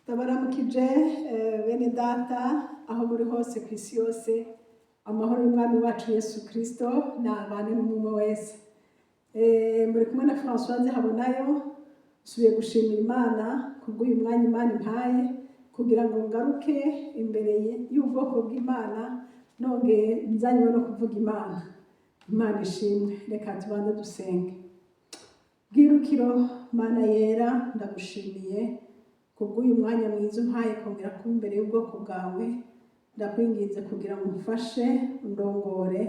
Ndabaramukije bene data aho muri hose ku isi yose. Amahoro y'Umwami wacu Yesu Kristo nabane n'umwe wese. Muri kumwe na Françoise Habonayo. Nsubiye gushimira Imana kubw'uyu mwanya Imana impaye kugira ngo ngaruke imbere y'ubwoko bw'Imana, nongeye nzanywe no kuvuga Imana. Imana ishimwe. Reka tubanze dusenge. Bwirukiro, Mana yera, ndagushimiye kubw'uyu mwanya mwiza umpaye kongera kuba imbere y'ubwoko bwawe. Ndakwinginze kugira ngo umfashe, undongore,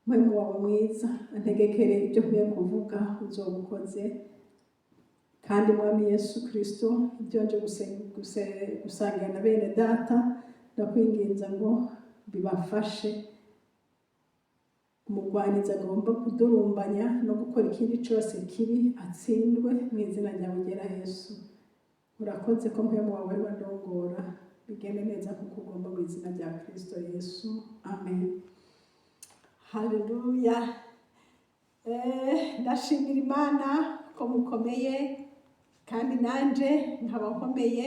mpwemu wawe mwiza antegekere ibyo nkwiye kuvuga. Uzoba ukoze. Kandi Mwami Yesu Kristo, ibyo nje gusangira na bene data, ndakwinginza ngo bibafashe. Umugwanizi agomba kudurumbanya no gukora ikindi cyose kibi atsindwe mu izina ryawe ryera Yesu. Urakoze ko mpwemu wawe wandongora, bigende neza kuko ugomba, mu izina rya Kristo Yesu, amen. Haleluya. Ndashimira Imana ko mukomeye, kandi nanje nkaba nkomeye,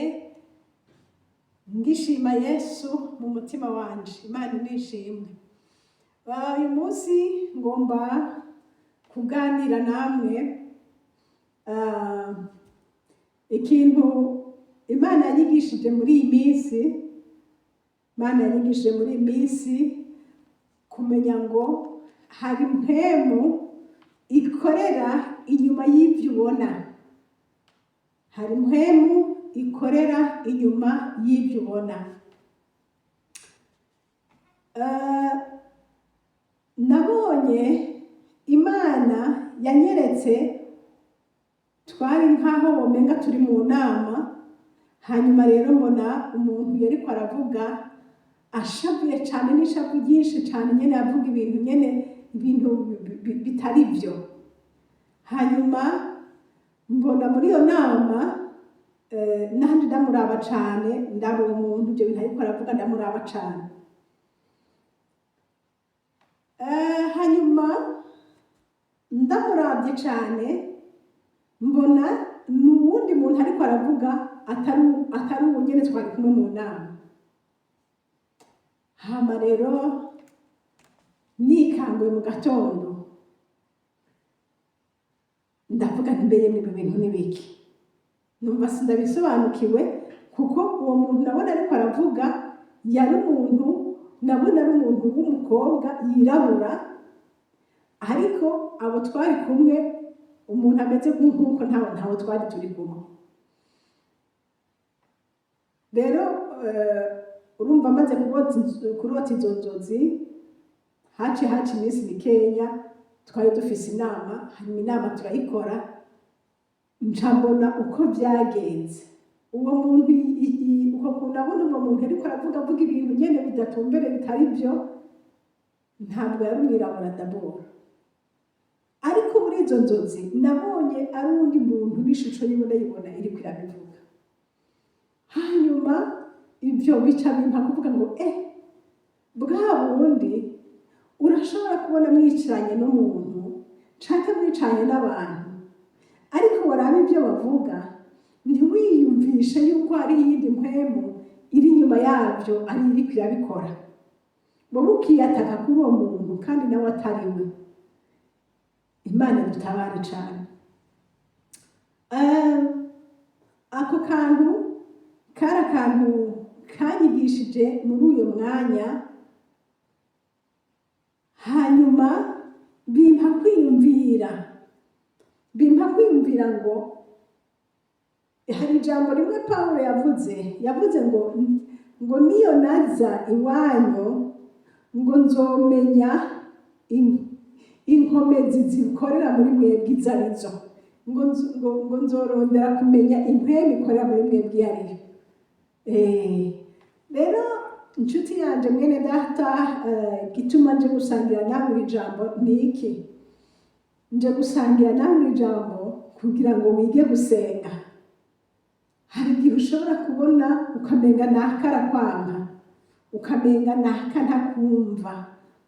ngishima Yesu mu mutima wanje. Imana nishimwe. Uyu munsi ngomba kuganira namwe ikintu Imana yanyigishije muri iyi minsi. Imana yanyigishije muri iyi minsi kumenya ngo hari mpwemu ikorera inyuma y'ibyo ubona. Hari mpwemu ikorera inyuma y'ibyo ubona. Nabonye Imana yanyeretse, twari nk'aho womenga turi mu nama. Hanyuma rero mbona umuntu yariko aravuga ashavuye cyane, n'ishavu ryinshi cyane nyene, avuga ibintu nyene, ibintu bitari byo. Hanyuma mbona muri iyo nama, nanje ndamuraba cane, ndaba uwo muntu, ibyo bintu ariko aravuga, ndamuraba cane. Hanyuma ndamurabye cane, mbona ni uwundi muntu ariko aravuga, atari uwo nyene twari kumwe mu nama. Hama rero nikanguye mu gatondo, ndavuga nti: "Mbeye ibi bintu ni biki?" Numva sindabisobanukiwe, kuko uwo muntu nabona ariko aravuga yari umuntu, nabona ari umuntu w'umukobwa yirabura, ariko abo twari kumwe, umuntu ameze nk'uko ntawe twari turi kumwe. Rero urumva, maze kurota izo nzozi, haci iminsi mikenya twari dufise inama. Hanyuma inama turayikora, nca mbona uko vyagenze. Uwo muntu, uko kuntu abona uwo muntu ariko aravuga, avuga ibintu nyene bidatumbere, bitari byo, ntabwo yari umwirabura d'abord. Ariko muri izo nzozi nabonye ari uwundi muntu, n'ishusho yiwe ndayibona iriko irabivuga. Hanyuma ibyo bica bimpa kuvuga ngo: "Bwa bundi urashobora kubona mwicaranye n'umuntu canke mwicaranye n'abantu, ariko waraba ibyo bavuga, ntiwiyumvishe yuko hari iyindi mpwemu iri inyuma yabyo, ari iriko irabikora." Wowe ukiyataka kuri uwo muntu kandi nawe atari we. Imana dutabare cane. Ako kantu kari akantu kanyigishije muri uyo mwanya. Hanyuma bimpa kwiyumvira ngo hari ijambo rimwe Pawulo yavuze ngo niyo naza iwanyu, ngo nzomenya inkomezi zikorera muri mwebwe izo arizo, ngo nzorondera kumenya impwemu ikorera muri mwebwe iyo ariyo. Rero inshuti yanje, mwene data, igituma nje gusangira nawe iri jambo ni iki? Nje gusangira nawe iri jambo kugira ngo wige gusenga. Hari igihe ushobora kubona ukamenga naka arakwanga, ukamenga naka ntakumva,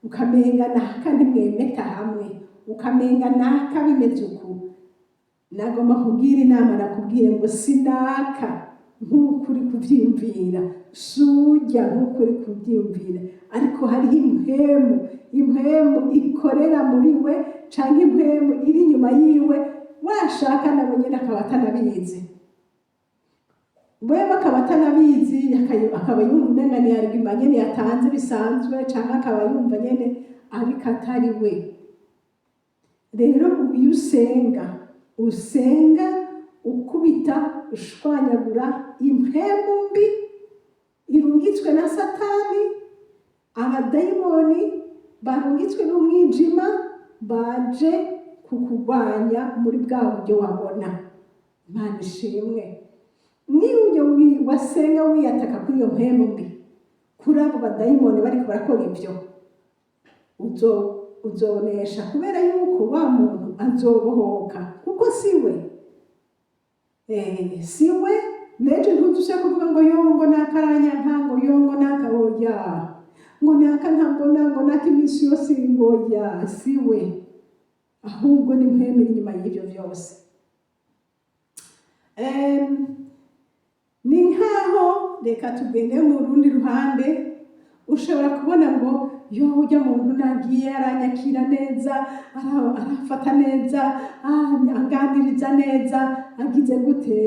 ukamenga naka ntimwemeta hamwe, ukamenga naka bimeze uku. Nagomba kubwira inama, nakubwiye ngo sinaka. nk'uko uri kuvyiyumvira, sujya nk'uko uri kuvyiyumvira, ariko hariho impwemu, impwemu ikorera muri we canke impwemu iri inyuma yiwe. Washaka nawe nyene akaba atanabizi, wewe akaba atanabizi, akaba yumva umenga ni argument nyene yatanze bisanzwe, canke akaba yumva nyene, ariko atari we. Rero iyo usenga, usenga ukubita, ushwanyagura impwemu mbi irungitswe na Satani, abadayimoni barungitswe n'umwijima baje kukugwanya muri bwa buryo wabona. Imana ishimwe. Niba uyo wasenga wiyataka kuri iyo mpwemu mbi, kuri abo badayimoni bariko barakora ivyo, uzonesha, kubera yuko wa muntu azobohoka, kuko siwe, siwe. Nejo ntuzuse kuvuga ngo yo, ngo nakaranyanka, ngo yo, ngo naka, oya, ngo naka ntambona, ngo naka iminsi yose, ngo ya, siwe, ahubwo ni mpwemu iri inyuma y'ivyo vyose. Ni nkaho, reka tugende mu rundi ruhande, ushobora kubona ngo yo, ujya muntu nagiye aranyakira neza, arafata neza, anganiriza neza, agize gute.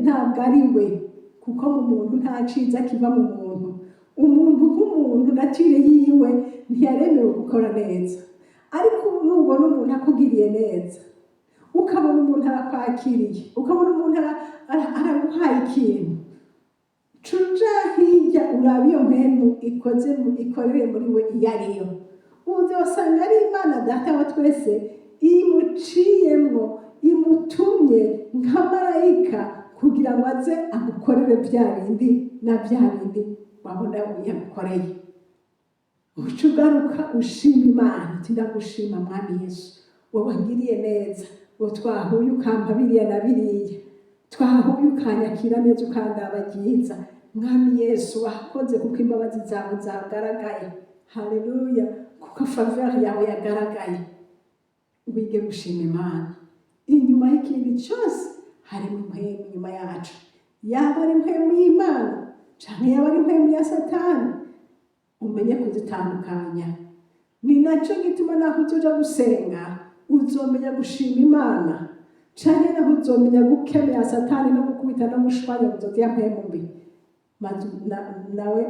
Ntabwo ari we, kuko mu muntu nta ciza kiva mu muntu. Umuntu nk'umuntu, nature yiwe ntiyaremewe gukora neza. Ariko nubona umuntu akugiriye neza, ukabona umuntu arakwakiriye, ukabona umuntu araguhaye ikintu, cuja hirya uraba iyo mpwemu ikoze ikorere muri we iyo ariyo. Uzosanga ari Imana Data wa twese imuciyemwo, imutumye nka marayika kugira ngo aze agukorere bya bindi na bya bindi wabona yagukoreye. Uca ugaruka ushima Imana uti: "Ndagushima, Mwami Yesu, wowe wangiriye neza, ngo twahuye ukampa biriya na biriya, twahuye ukanyakira neza, ukandaba ryiza. Mwami Yesu, wakoze, kuko imbabazi zawe zagaragaye. Haleluya, kuko faveur yawe yagaragaye." Wige gushima Imana. Inyuma y'ikintu cyose harimo impwemu inyuma yacu, yaba ari impwemu y'Imana canke yaba ari impwemu ya Satani, umenye kuzitandukanya. Ni nacyo gituma naho uzoja gusenga uzomenya gushima Imana, canke naho uzomenya gukemera Satani no gukubita no gushwanyaguza ziriya mpwemu mbi. Maze nawe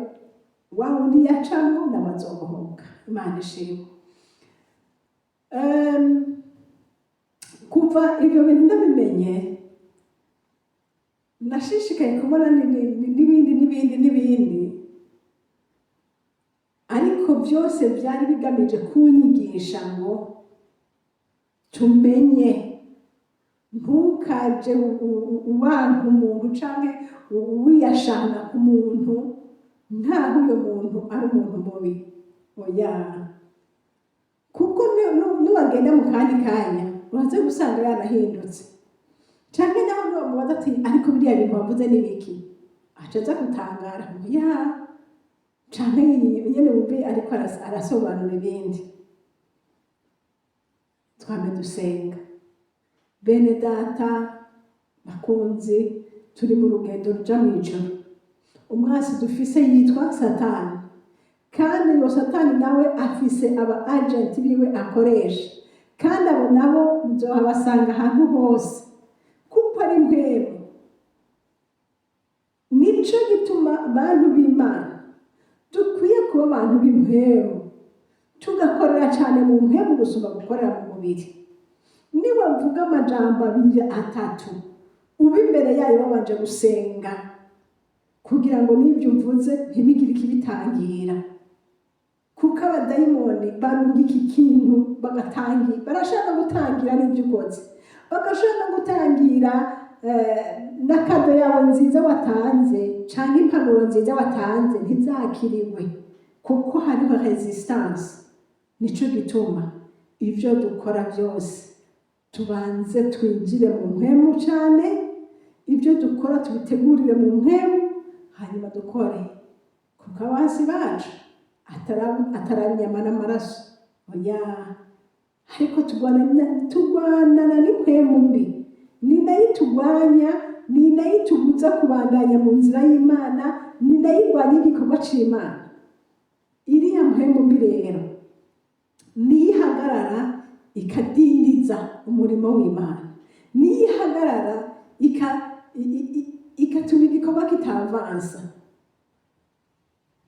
wa wundi yacamwo nawe azobohoka. Imana ishimwe. Kuva ibyo bintu ndabimenye, nashishikaye kubona n'ibindi n'ibindi n'ibindi, ariko byose byari bigamije kunyigisha ngo tumenye ntukaje uwanka umuntu canke wiyashana ku muntu nkaho uyo muntu ari umuntu mubi. Oya, kuko niwagenda mu kandi kanya uraza gusanga yanahindutse, canke naho niwamubaza ati: "Ariko biriya bintu wavuze ni biki?" aca aza gutangara ngo ya, canke nyene wumve ariko arasobanura ibindi. Twame dusenga, bene Data bakunzi. Turi mu rugendo ruja mw'ijuru. Umwasi dufise yitwa Satani, kandi ngo Satani nawe afise aba agent biwe akoresha, kandi abo nabo muzohabasanga ahantu hose, kuko ari mpwemu. Nico gituma, bantu b'Imana, dukwiye kuba abantu b'impwemu, tugakorera cyane mu mpwemu gusumba gukorera mu mubiri. Niwavuga amajambo abiri atatu, uba imbere yayo wabanje gusenga, kugira ngo n'ibyo uvuze ntibigire ikibitangira, kuko abadayimoni barungika ikintu bagatangira, barashaka gutangira n'ibyo ukoze, bagashaka gutangira na cadeau yawe nziza watanze cyangwa impanuro nziza watanze ntizakiriwe, kuko hariho résistance. Nico gituma ibyo dukora byose tubanze twinjire mu mpwemu cyane, ibyo dukora tubitegurire mu mpwemu, hanyuma dukore, kuko abansi bacu ataraba inyama n'amaraso, oya, ariko turwanana n'impwemu mbi. Ni nayo itugwanya, ni nayo itubuza kubandanya mu nzira y'Imana, ni nayo irwanya igikorwa c'Imana. Iriya mpwemu mbi rero niyo ihagarara ikadindiza umurimo w'Imana, niyo ihagarara igatuma igikorwa kitavansa.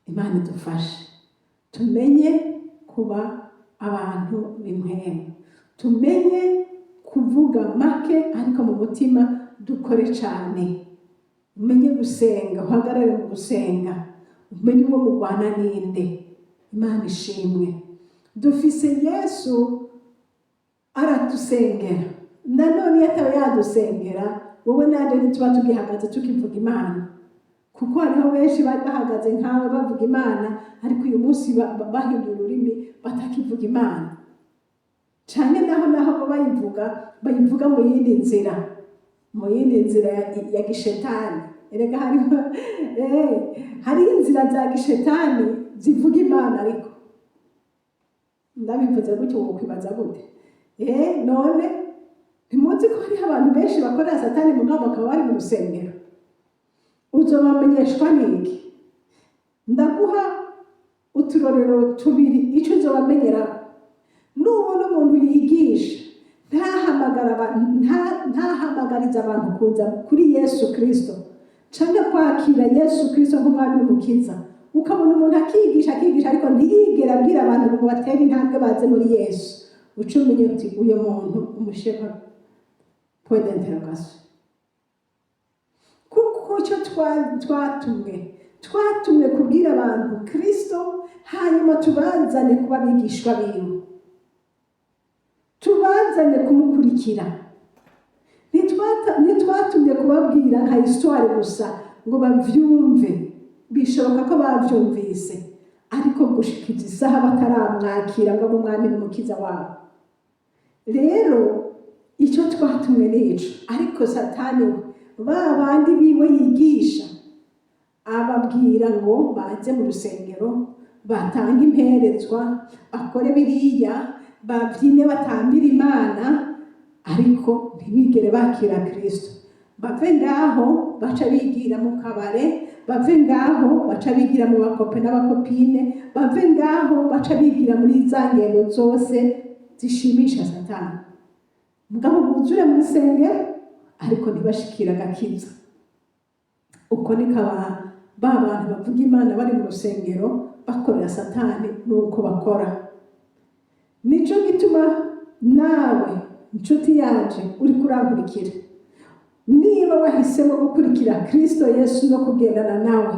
Imana idufashe tumenye kuba abantu b'impwemu, tumenye kuvuga make ariko mu mutima dukore cyane. Umenye gusenga, uhagarare mu gusenga, umenye uwo mugwana ninde. Imana ishimwe, dufise Yesu aradusengera. Nanone iyo ataba yadusengera, wowe nanje ntituba tugihagaze tukivuga Imana, kuko hariho benshi bari bahagaze nkawe bavuga Imana, ariko uyu munsi bahindura ururimi, batakivuga Imana. Canke naho bo bayivuga, bayivuga mu yindi nzira, mu yindi nzira ya gishetani. Erega hariho inzira za gishetani zivuga Imana. Ariko ndabivuze gutyo wokwibaza gute? None ntimuzi ko hariho abantu benshi bakorera Satani, mugabo bakaba bari mu rusengero? Uzobamenyeshwa n'iki? Ndaguha uturorero tubiri. Icyo uzobamenyeraho, nubona umuntu yigisha ntahamagara ntahamagariza abantu kuza kuri Yesu Kristo cyangwa kwakira Yesu Kristo nk'umwami n'umukiza, ukabona umuntu akigisha, akigisha, ariko ntiyigere abwira abantu ngo batere intambwe baze muri Yesu, uca umenye uti uyu muntu umusheka point d'interrogation. Kuko icyo twatumwe kubwira abantu Kristo, hanyuma tubazane kuba abigishwa biwe, tubazane kumukurikira. Ntitwatumye kubabwira nka histoire gusa ngo bavyumve. Bishoboka ko bavyumvise, ariko gushikiza isaha bataramwakira ngo abe umwami n'umukiza wabo. Rero icyo twatumwe nico. Ariko Satani we, ba bandi biwe yigisha, ababwira ngo baze mu rusengero, batange imperezwa, bakore biriya, babyine, batambire Imana, ariko ntibigere bakira Kristo. Bave ngaho baca bigira mu kabare, bave ngaho baca bigira mu bacopains n'abacopines, bave ngaho baca bigira muri za ngendo zose zishimisha Satani. Mugabo buzure mu rusengero, ariko ntibashikire agakiza. Uko niko ba bantu bavuga Imana bari mu rusengero bakorera Satani, nuko bakora. Nico gituma nawe, inshuti yanje uri kurankurikira, niba wahisemo gukurikira Kristo Yesu no kugendana nawe,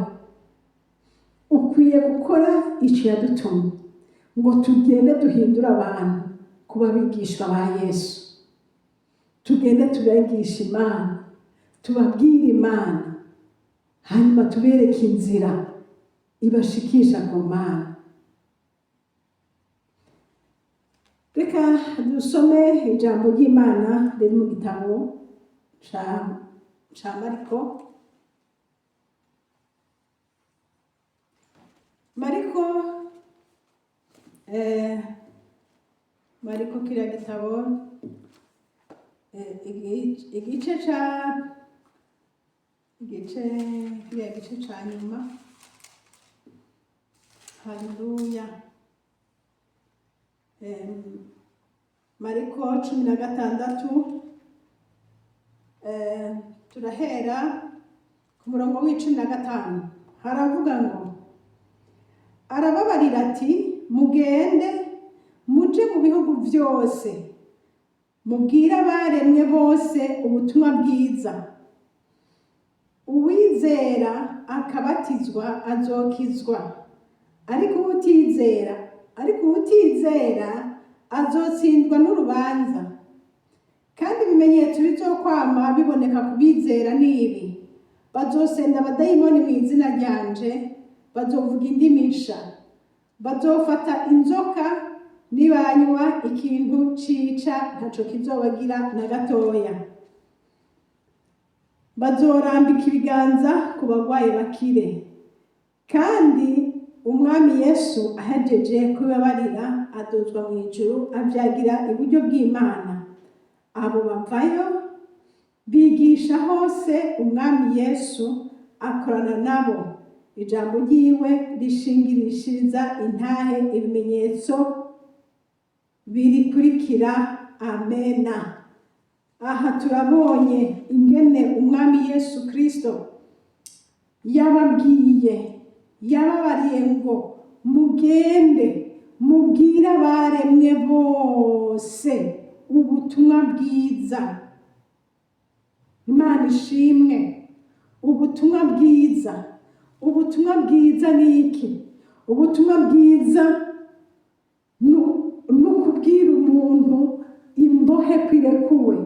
ukwiye gukora icyo yadutumye, ngo tugende duhindure abantu kuba abigishwa ba Yesu. Tugende tubigishe Imana, tubabwire Imana, hanyuma tubereke inzira ibashikisha ku Mana. Reka dusome ijambo ry'Imana riri mu gitabo ca Mariko. Mariko, Mariko kiriya gitabo, igice ca igice kiriya gice ca nyuma. Haleluya! Mariko 16, turahera ku murongo wa 15. Haravuga ngo: "Arababarira ati: Mugende muje mu bihugu byose, mubwire abaremwe bose ubutumwa bwiza. Uwizera akabatizwa azokizwa, ariko uwutizera azotsindwa n'urubanza. Kandi ibimenyetso bizokwama biboneka ku bizera ni ibi: bazosenda abadayimoni mu izina ryanje, bazovuga indimi nsha, bazofata inzoka, nibanywa ikintu cica ntaco kizobagira na gatoya, bazorambika ibiganza ku bagwayi bakire." Kandi Umwami Yesu ahejeje kubibabarira, aduzwa mu ijuru, avyagira iburyo bw'Imana. Abo bavayo. Bigisha hose, Umwami Yesu akorana nabo, ijambo ryiwe rishingirishiriza intahe ibimenyetso birikurikira. Amena. Aha turabonye ingene Umwami Yesu Kristo yababwiye, yababariye ngo mugende mubwire abaremwe bose ubutumwa bwiza. Imana ishimwe. Ubutumwa bwiza, ubutumwa bwiza ni iki? Ubutumwa bwiza ni ukubwira umuntu imbohe kwirekuwe.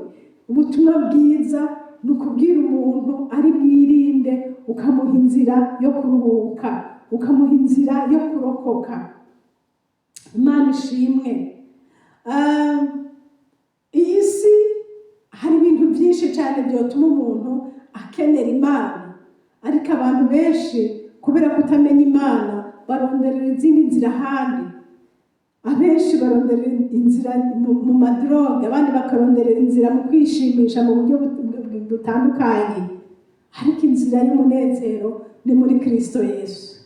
Ubutumwa bwiza ni ukubwira umuntu ari bwirinde, ukamuha inzira yo kuruhuka, ukamuha inzira yo kurokoka. Imana ishimwe. Iyi si hari ibintu byinshi cyane byotuma umuntu akenera Imana, ariko abantu benshi kubera kutamenya Imana baronderera izindi nzira ahandi. Abenshi baronderera inzira mu ma drogues, abandi bakaronderera inzira mu kwishimisha mu buryo butandukanye, ariko inzira y'umunezero ni muri Kristo Yesu.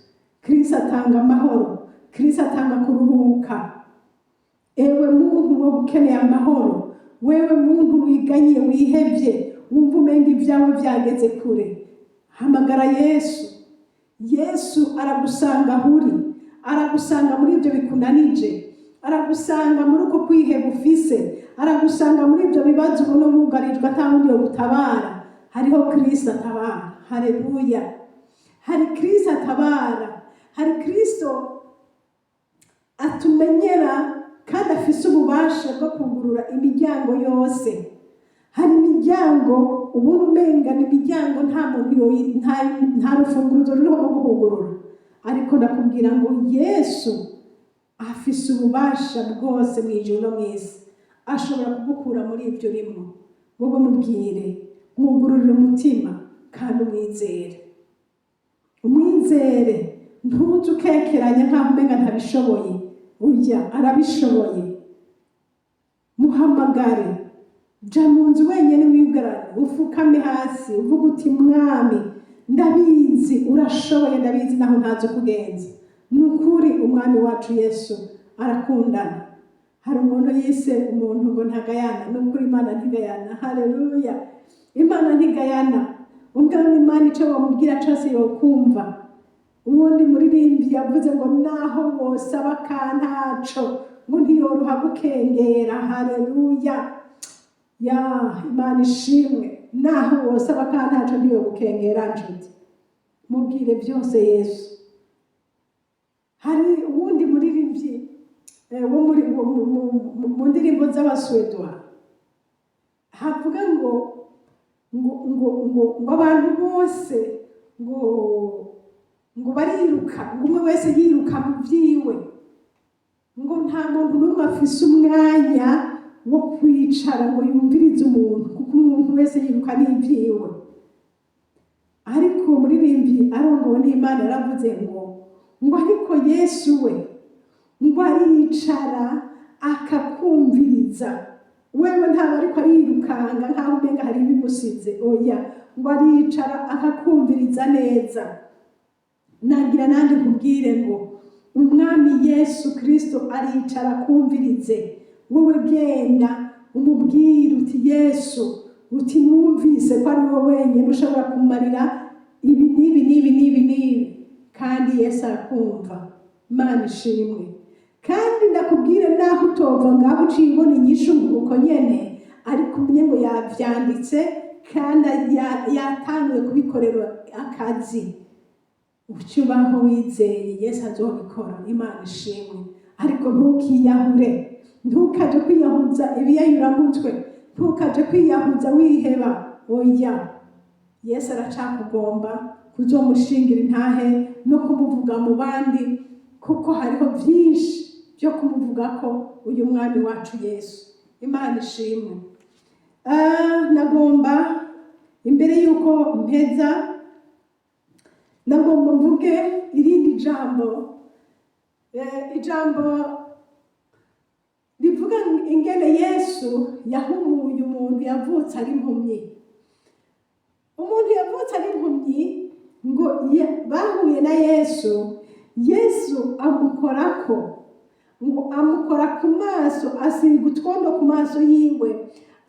Kristo atanga amahoro, Kristo atanga kuruhuka. Ewe muntu wowe ukeneye amahoro, wewe muntu wiganye, wihebye, wumva umenga ibyawe byageze kure, hamagara Yesu. Yesu aragusanga aho uri, aragusanga muri ibyo bikunanije, aragusanga muri uko kwiheba ufise, aragusanga muri ibyo bibazo ubona wugarijwe ata wundi yo gutabara. Hariho Kristo atabara. Haleluya! Hari Kristo atabara, hari Kristo atumenyera kandi afise ububasha bwo kugurura imiryango yose. Hari imiryango ubona umenga ni imiryango nta muntu nta rufunguruzo ruriho rwo kuhugurura, ariko ndakubwira ngo Yesu afise ububasha bwose mu ijuru no mu isi. Ashobora kugukura muri ibyo urimo. Wowe mubwire, mwugururire umutima kandi umwizere, umwizere. Ntuze ukekeranya nkaho umenga ntabishoboye. Ujya arabishoboye. Muhamagare, jya mu nzu wenyine, wigarane, ufukame hasi, uvuga uti: "Mwami, ndabizi urashoboye, ndabizi naho ntazi ukugenza." Ni ukuri Umwami wacu Yesu arakundana. Hari umuntu yise umuntu ngo ntagayana. Ni ukuri Imana ntigayana. Haleluya! Imana ntigayana. Umwami Imana icyo wamubwira cyose yokumva. Ubundi muririmbyi yavuze ngo naho wosaba kantaco, ngo ntiyoroha gukengera. Haleluya! Ya, Imana ishimwe. Naho wosaba kantaco, ntiyogukengera. Nshuti, mubwire byose Yesu. Hari uwundi muririmbyi wo muri mu ndirimbo z'Abaswedwa havuga ngo abantu bose ngo bariruka, ngo umwe wese yiruka mu byiwe, ngo nta muntu n'umwe afise umwanya wo kwicara ngo yumvirize umuntu, kuko umuntu wese yiruka n'ibyiwe. Ariko umuririmbyi arongowe n'Imana yaravuze ngo ariko Yesu we ngo aricara akakumviriza. Wewe ntabwo ariko arirukanga nkaho umenga hari ibimusize. Oya, ngo aricara akakumviriza neza. Nagira nandi nkubwire ngo Umwami Yesu Kristo aricara akumvirize. Wowe genda umubwire uti: "Yesu," uti, "numvise ko ari wowe wenyine ushobora kumarira ibi n'ibi n'ibi n'ibi n'ibi." Kandi Yesu arakumva. Imana ishimwe. Kandi ndakubwire, naho utova ngaho uciye ubona inyishu uko nyene, ariko umenye ngo yavyanditse kandi yatanguye kubikorera akazi. Uca ubaho wizeye Yesu azobikora. Imana ishimwe. Ariko ntukiyahure, ntukaje kwiyahuza ibiyayuramutwe, ntukaje kwiyahuza wiheba. Oya, Yesu aracakugomba kuzomushingira intahe no kumuvuga mu bandi, kuko hariho byinshi byo kumuvuga ko uyu Mwami wacu Yesu. Imana ishimwe. Nagomba imbere y'uko mpeza, nagomba mvuge irindi jambo, ijambo rivuga ingene Yesu yahumuye umuntu yavutse ari impumyi. Umuntu yavutse ari impumyi ngo bahuye na Yesu, Yesu amukorako, ngo amukora ku maso, asiga utwondo ku maso yiwe,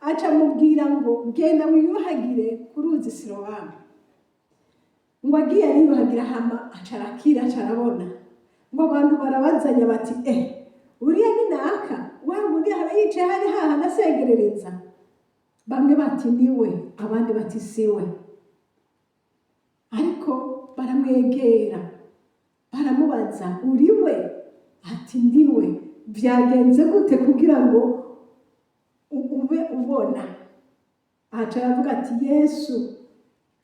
aca amubwira ngo: "Genda wiyuhagire ku ruzi Silowamu." Ngo agiye ariyuhagira, hama aca arakira, aca arabona. Ngo abantu barabazanya bati: "Eh, uriya ni naka wa wundi hara yicaye hari hahandi asegerereza?" Bamwe bati: "Niwe," abandi bati: "Siwe." Ariko baramwegera, baramubaza: "Uriwe?" Ati: "Ndiwe." "Byagenze gute kugira ngo ube ubona?" Aca aravuga ati: "Yesu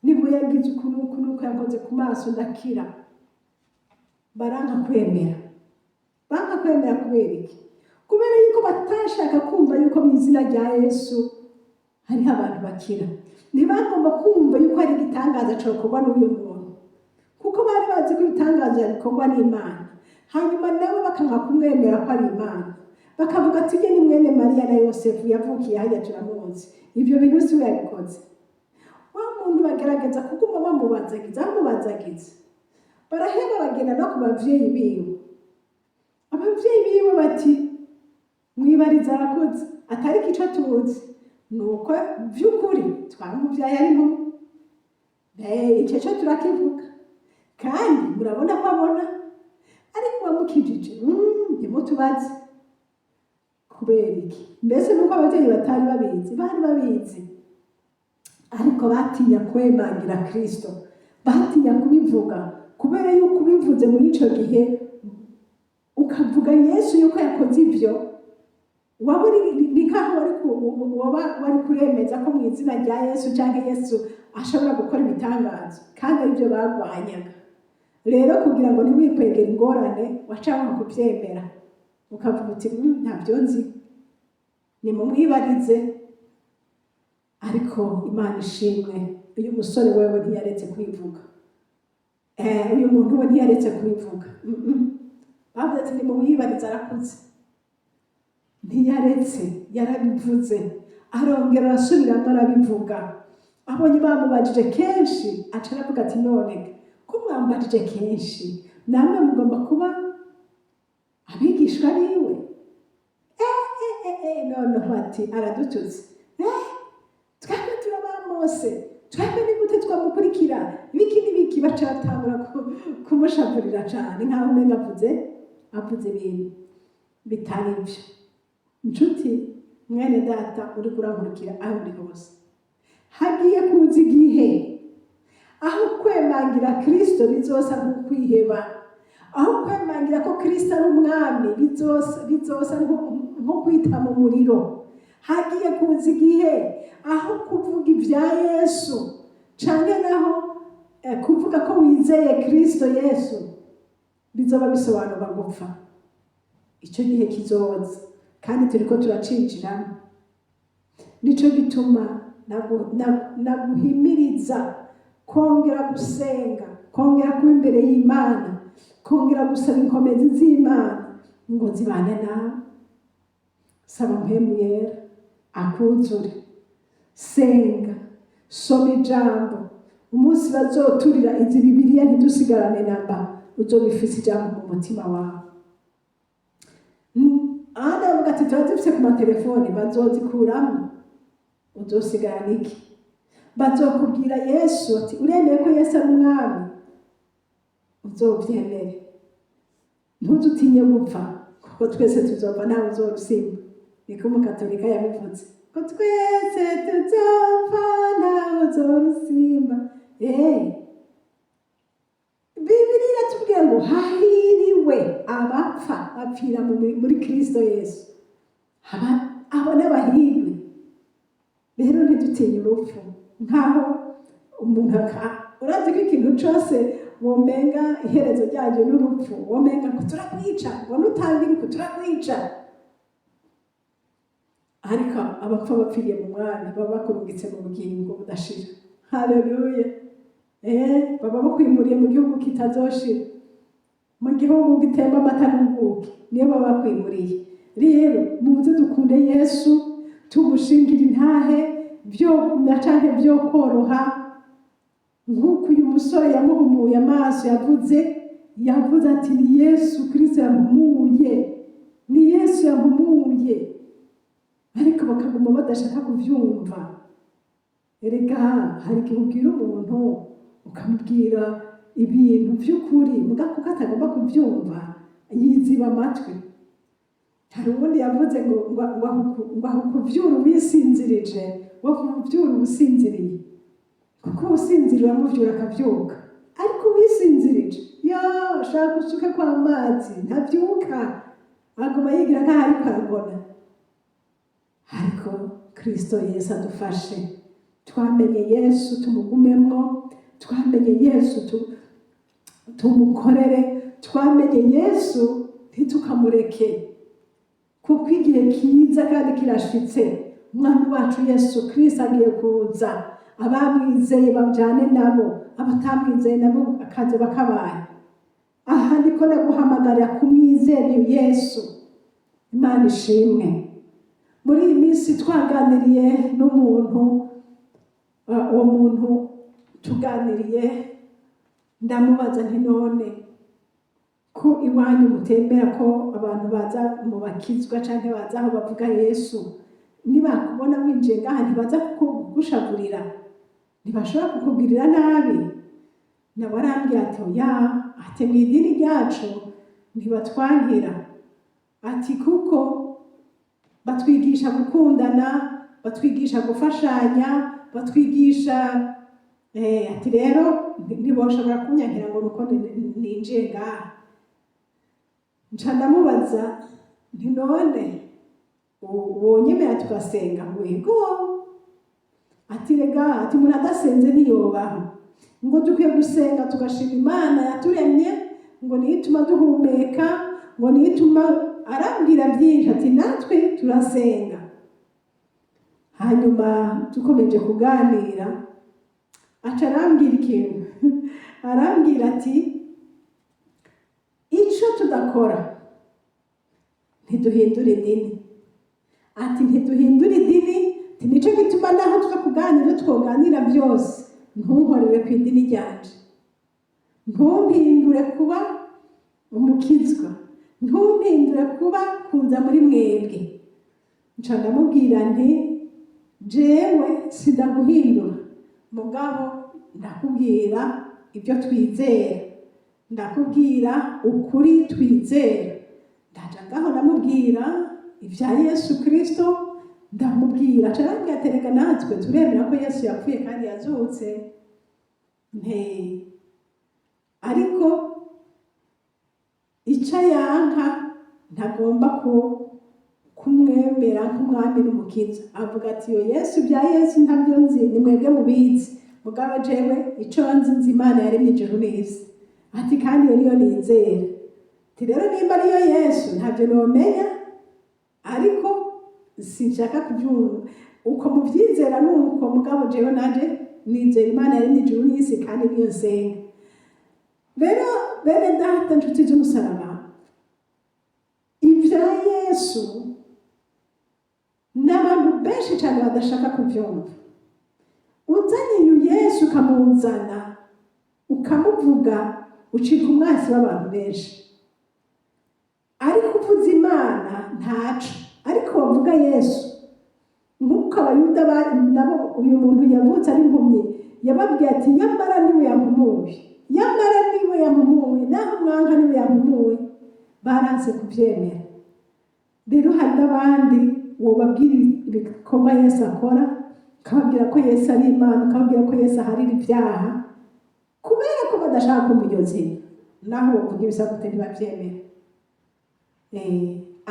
niwe yagize uku n'uku n'uku, yakoze ku maso ndakira." Baranka kwemera. Banka kwemera kubera iki? Kubera yuko batashaka kumva yuko mu izina rya Yesu hariho abantu bakira. Ntibagomba kumva yuko hari igitangaza cokorwa n'uyu muntu, kuko bari bazi ko ibitangaza bikorwa n'Imana. Hanyuma nabo bakanka kumwemera ko ari Imana, bakavuga ati: "Ujye ni mwene Mariya na Yosefu, yavukiye hajya, turamuzi, ibyo bintu si we yabikoze." Wa muntu bagerageza kuguma bamubazagiza, bamubazagiza, baraheba, bagenda no ku bavyeyi biwe. Abavyeyi biwe bati: "Mwibariza, arakuze." Atariko ico tuzi ni uko vy'ukuri twamuvyaye ari impumyi. Ico co turakivuga, kandi murabona ko abona, ariko uwamukijije, ntimutubaze. Kubera iki? Mbese nuko abavyeyi batari babizi? Bari babizi, ariko batinya kwemangira Kristo, batinya kubivuga, kubera yuko ubivuze muri ico gihe, ukavuga Yesu yuko yakoze ivyo, waba uri ni nkaho waba wari kuremeza ko mu izina rya Yesu cyangwa Yesu ashobora gukora ibitangaza, kandi aribyo barwanyaga. Rero kugira ngo ntiwikwegere ingorane, waca wanga kubyemera, ukavuga uti: Ntabyo nzi, nimumwibarize." Ariko Imana ishimwe, uyu musore wewe ntiyaretse kwivuga. Uyu muntu we ntiyaretse kubivuga. Bavuze ati: "Nimumwibarize, arakuze." Ntiyaretse, yarabivuze, arongera arasubiramo arabivuga. Abonye bamubajije kenshi, aca aravuga ati: "None ko mwambajije kenshi, namwe mugomba kuba abigishwa biwe." Noneho ati: "Aradututse. Twebwe turaba Mose, twebwe ni gute twamukurikira?" Ibiki n'ibiki, baca batangura kumushavurira cane, nkaho umenga avuze ibintu bitari byo. Inshuti, mwene data uri kurankurikira aho uri hose, hagiye kuza igihe aho kwemangira Kristo bizosa nk'ukwiheba, aho kwemangira ko Kristo ari umwami bizosa nko kwita mu muriro. Hagiye kuza igihe aho kuvuga ibya Yesu canke naho kuvuga ko wizeye Kristo Yesu bizoba bisobanura gupfa. Icyo gihe kizoza, kandi turiko turacinjiramo. Nico gituma naguhimiriza kongera gusenga, kongera kuba imbere y'Imana, kongera gusaba inkomezi z'Imana ngo zibane nawe. Saba Mpwemu Yera akuzure, senga, soma ijambo. Umunsi bazoturira izi Bibiliya ntidusigarane namba, uzobifise ijambo mu mutima wawe. Ahandi bavuga ati: "Turazifise ku matelefoni," bazozikuramo, uzosigarana iki? Bazokubwira Yesu ati: "Uremeye ko Yesu ari umwami?" Uzovyemere, ntuzutinye gupfa, kuko twese tuzopfa, ntawe uzorusimba. Niko umukatolika yabivuze, ko twese tuzopfa, ntawe uzorusimba. Bibiliya iratubwira ngo hahiriwe abapfa bapfira muri Kristo Yesu. Abo n'abahirwe. Rero ntidutinye urupfu, nkaho umuntu urazi ko ikintu cose womenga iherezo ryaryo n'urupfu, womenga ngo turakwica, ngo nutangira uku turakwica. Ariko abapfa bapfiriye mu Mwami baba bakurungitse mu bugingo budashira. Haleluya! Baba bakwimuriye mu gihugu kitazoshira, mu gihugu gitemba amata n'ubuki, niyo baba bakwimuriye. Rero muze dukunde Yesu, tumushingire intahe, byo na canke byo koroha. Nk'uko uyu musore yamuhumuye amaso yavuze ati: "Ni Yesu Kirisito yampumuye, ni Yesu yampumuye." Ariko bakaguma badashaka kuvyumva. Erega hari igihe ubwira umuntu, ukamubwira ibintu by'ukuri, muga kuko atagomba kubyumva yiziba amatwi. Hari uwundi yavuze ngo aho kuvyura uwisinzirije, ngo kuvyura ubusinziriye, kuko ubusinziriye uramuvyura akavyuka, ariko uwisinzirije yo shaka usuke kw'amazi ntavyuka, aguma yigira nk'aho ariko aragona. Ariko Kristo Yesu adufashe. Twamenye Yesu, tumugumemwo. Twamenye Yesu, tumukorere. Twamenye Yesu, ntitukamureke, kuko igihe kiza kandi kirashitse. Umwami wacu Yesu Kristo agiye kuza. Abamwizeye bajyane nabo, abatamwizeye nabo akaza bakabaye. Aha niko naguhamagarira kumwizera iyo Yesu. Imana ishimwe. Muri iyi minsi twaganiriye n'umuntu, uwo muntu tuganiriye ndamubaza nti: "None ko iwanyu mutembera, ko abantu baza mu bakizwa canke baza aho bavuga Yesu, nibakubona winjiye ngaha ntibaza kugushavurira, ntibashobora kukugirira nabi?" Nawe arambwira ati: "Oya," ati, "mu idini ryacu ntibatwankira," ati, "kuko batwigisha gukundana, batwigisha gufashanya, batwigisha," ati, "rero ntiboshobora kunyankira ngo nuko ninjiye ngaha." Nca ndamubaza nti: "None wonyemera tugasenga?" "Wego," ati, "rega," ati, "umuntu adasenze ntiyobaho." Ngo dukwiye gusenga tugashima Imana yaturemye, ngo niyo ituma duhumeka, ngo niyo ituma. Arambwira byinshi, ati: "Natwe turasenga." Hanyuma dukomeje kuganira, aca arambwira ikintu, arambwira ati: "Icyo tudakora, ntiduhindura idini." Ati: "Ntiduhindura idini." Ati: "Nicyo gituma naho tuza kuganira, twoganira byose, ntunkorere ku idini ryanje, ntumpindure kuba umukizwa, ntumpindure kuba kuza muri mwebwe." Nca ndamubwira nti: "Jewe sindaguhindura, mugabo ndakubwira ibyo twizera, ndakubwira ukuri twizera." Ndaja ngaho ndamubwira ibya Yesu Kristo, ndamubwira. Aca arambwira ati: "Reka natwe turemera ko Yesu yapfuye kandi yazutse." Nte ariko icyo yanka, ntagomba ko kumwemera nk'umwami n'umukiza. Avuga ati: "Iyo Yesu, bya Yesu ntabyo nzi, ni mwebwe mubizi, mugabo jewe icyo nzi, nzi Imana yaremye ijuru n'isi." Ati: "Kandi iyo niyo nizera." Ati: "Rero nimba ariyo Yesu ntabyo nomenya, ariko sinshaka kubyumva uko mubyizera, nuko mugabo jewe nanje nizera Imana yaremye ijuru n'isi, kandi niyo nsenga." Rero bene data, nshuti z'umusaraba, ibya Yesu n'abantu benshi cyane badashaka kubyumva. Uzanye uyu Yesu, ukamuzana ukamuvuga, ucika umwansi w'abantu benshi. Ariko uvuze Imana ntaco, ariko wavuga Yesu, nk'uko Abayuda nabo uyu muntu yavutse ari impumyi yababwiye ati: "Nyamara niwe yampumuye, nyamara niwe yampumuye, naho mwanka niwe yampumuye." Baranse kubyemera. Rero hari n'abandi wobabwira ibikorwa Yesu akora, ukababwira ko Yesu ari Imana, ukababwira ko Yesu aharira ibyaha, kubera ko badashaka kumva iryo zina, naho bavuga ibisabute ntibabyemera.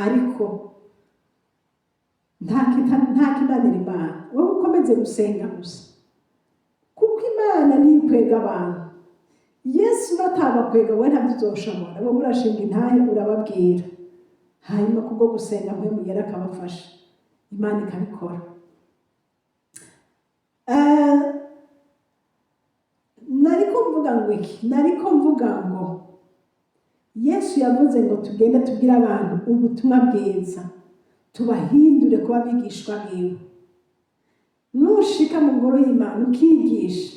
Ariko nta kinanira Imana. Wowe ukomeze gusenga gusa, kuko Imana ntikwega abantu. Yesu batabakwega, wowe ntabyo uzoshobora. Wowe urashinga intahe, urababwira, hanyuma kubwo gusenga Mpwemu Yera akabafasha, Imana ikabikora. Nariko mvuga ngo iki? Nariko mvuga ngo Yesu yavuze ngo tugende tubwire abantu ubutumwa bwiza, tubahindure kuba abigishwa biwe. Nushika mu ngoro y'Imana ukigisha,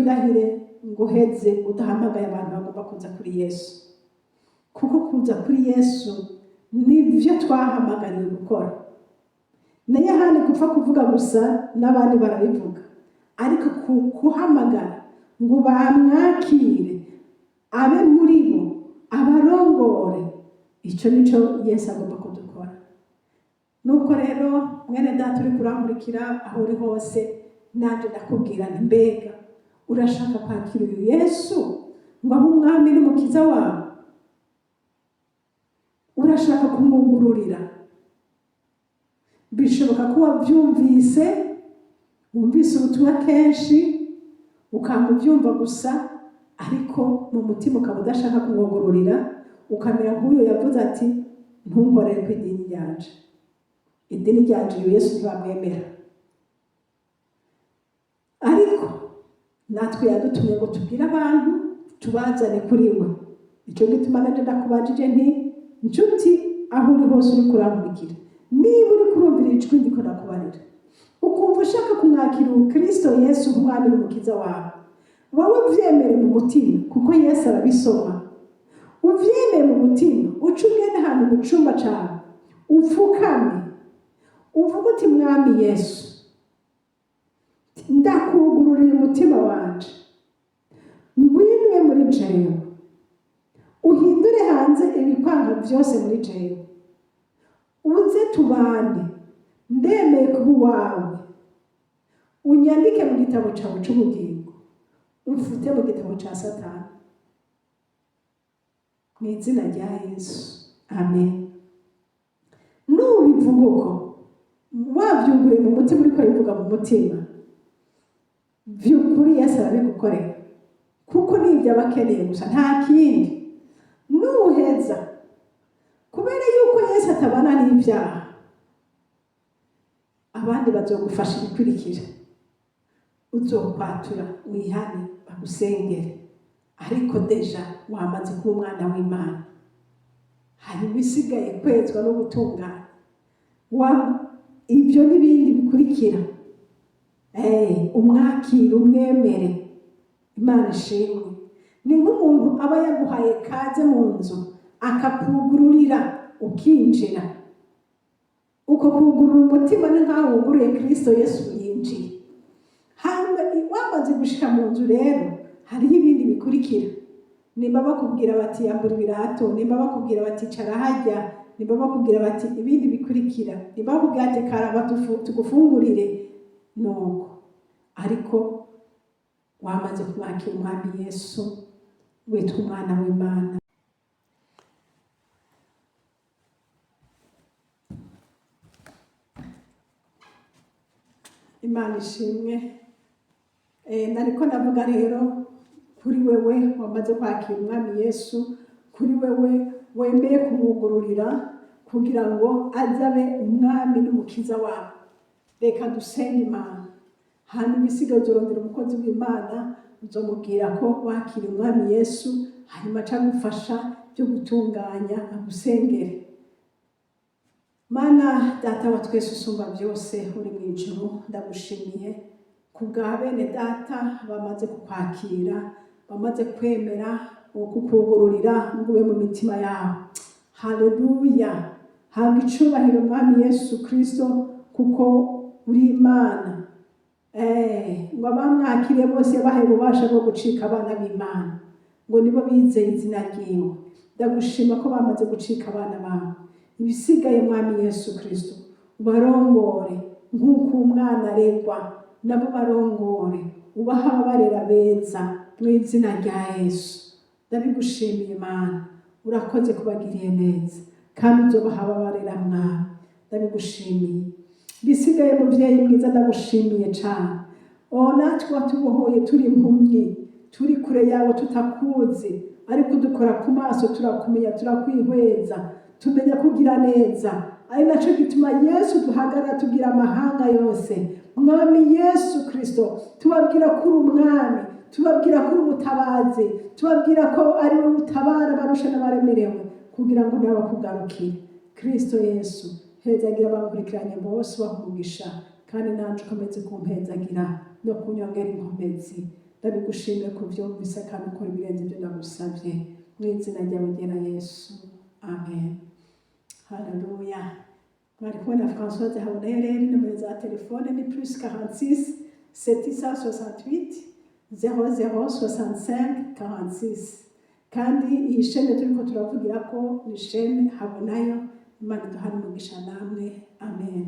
Ntuzohirahire ngo uheze udahamagaye abantu bagomba kuza kuri Yesu, kuko kuza kuri Yesu nibyo twahamagariwe gukora. Nayo ahandi gupfa kuvuga gusa n'abandi barabivuga, ariko kuhamagara ngo bamwakire, abe muri bo, abarongore, icyo nico Yesu agomba kudukora. Nuko rero, mwene data uri kurankurikira aho uri hose, nanjye ndakubwira nti: mbega urashaka kwakira uyu Yesu ngo abe umwami n'umukiza wawe? Urashaka kumwugururira? Bishoboka ko wabyumvise, wumvise ubutumwa kenshi, ukanga ubyumva gusa, ariko mu mutima ukaba udashaka kumwugururira, ukamera nk'uyu yavuze ati: "Ntunkorere ku idini ryanje, idini ryanje uyu Yesu ntibamwemera." Ariko natwe yadutumye ngo tubwire abantu, tubazane kuri we. Icyo gituma nanjye ndakubajije nti: nshuti, aho uri hose uri kurankurikira, niba uri kurumvira ijwi ndiko ndakubarira, ukumva ushaka kumwakira ubu Kristo Yesu nk'umwami n'umukiza wawe, wowe ubyemere mu mutima, kuko Yesu arabisoma. Ubyemere mu mutima, uce ugende ahantu mu cyumba cyawe, upfukame, uvuge uti: "Mwami Yesu, ndakugururira umutima wanje, ngwino ube muri jewe, uhindure hanze ibikwanga byose muri jewe, uze tubane, ndemeye kuba uwawe, unyandike mu gitabo cyawe cy'ubugingo, umfute mu gitabo cya Satani, mu izina rya Yesu, amen." Nubivuga uko, wabyunguriye mu mutima, uriko urabivuga mu mutima, by'ukuri Yesu arabigukorera, kuko ni ibyo aba akeneye gusa, nta kindi. Nuheza, kubera yuko Yesu atabana n'ibyaha, abandi bazogufasha ibikurikira. Uzokwatura, wihane, bagusengere, ariko déjà wamaze kuba umwana w'Imana. Hanyuma isigaye kwezwa no gutungana, ibyo n'ibindi bikurikira. Umwakire, umwemere. Imana ishimwe. Ni nk'umuntu aba yaguhaye kaze mu nzu, akakugururira ukinjira. Uko kugurura umutima ni nk'aho wuguruye Kirisito Yesu yinjiye. Hanyuma wamaze gushika mu nzu rero, hariho ibindi bikurikira. Nimba bakubwira bati: "Yambura ibirato," nimba bakubwira bati: "Icara hajya," nimba bakubwira bati ibindi bikurikira, nimba bakubwira ati: "Karaba tugufungurire," nuko. Ariko wamaze kumwakira umwami Yesu, witwa umwana w'Imana. Imana ishimwe. Nariko ndavuga rero kuri wewe wamaze kwakira umwami Yesu, kuri wewe wemeye kumwugururira kugira ngo azabe umwami n'umukiza wawe. Reka dusenge Imana, hanyuma isigaye uzorondera umukozi w'Imana, uzomubwira ko wakira umwami Yesu, hanyuma aca agufasha byo gutunganya, agusengere. Mana Data wa twese usumba byose uri mu ijuru, ndagushimiye ku bwa bene data bamaze kukwakira, bamaze kwemera kukugururira ngo ube mu mitima yabo. Haleluya! Habwa icubahiro, Mwami Yesu Kristo, kuko uri Imana. Ngo abamwakiriye bose yabahaye ububasha bwo gucika abana b'Imana, ngo nibo bizeye izina ryiwe. Ndagushima ko bamaze gucika abana bawe. Ibisigaye, Mwami Yesu Kristo, ubarongore nk'uko umwana aregwa, nabo barongore, ubahe ababarera beza, mu izina rya Yesu. Ndabigushimiye Mana, urakoze kubagiriye neza, kandi uzobaha ababarera. Mwami, ndabigushimiye. Bisigaye, mubyeyi mwiza, ndagushimiye cyane. O natwe watubohoye turi impumyi, turi kure yawe, tutakuzi, ariko udukora ku maso turakumenya, turakwihweza, tumenya kugira neza. Ari nacyo gituma Yesu duhagarara tubwira amahanga yose, Mwami Yesu Kristo, tubabwira ko uri umwami, tubabwira ko uri umutabazi, tubabwira ko ari we utabara abarusha n'abaremerewe, kugira ngo nawe bakugarukire. Kristo Yesu, hezagira abakurikiranye bose, bakugisha, kandi nanje ukomeze kumpezagira no kunyongera inkomezi. Ndabigushimiye kuvyumvise kandi ukora ibirenze ibyo ndagusavye, mu izina ryawe ryera Yesu, amen. Haleluya. Mwari kumwe na Françoise Habonayo. Rero nimero za telefone ni +46 768 00 65 46. Kandi iyi chaîne turiko turavugira ko ni chaîne Habonayo. Imana iduhane umugisha namwe, amen.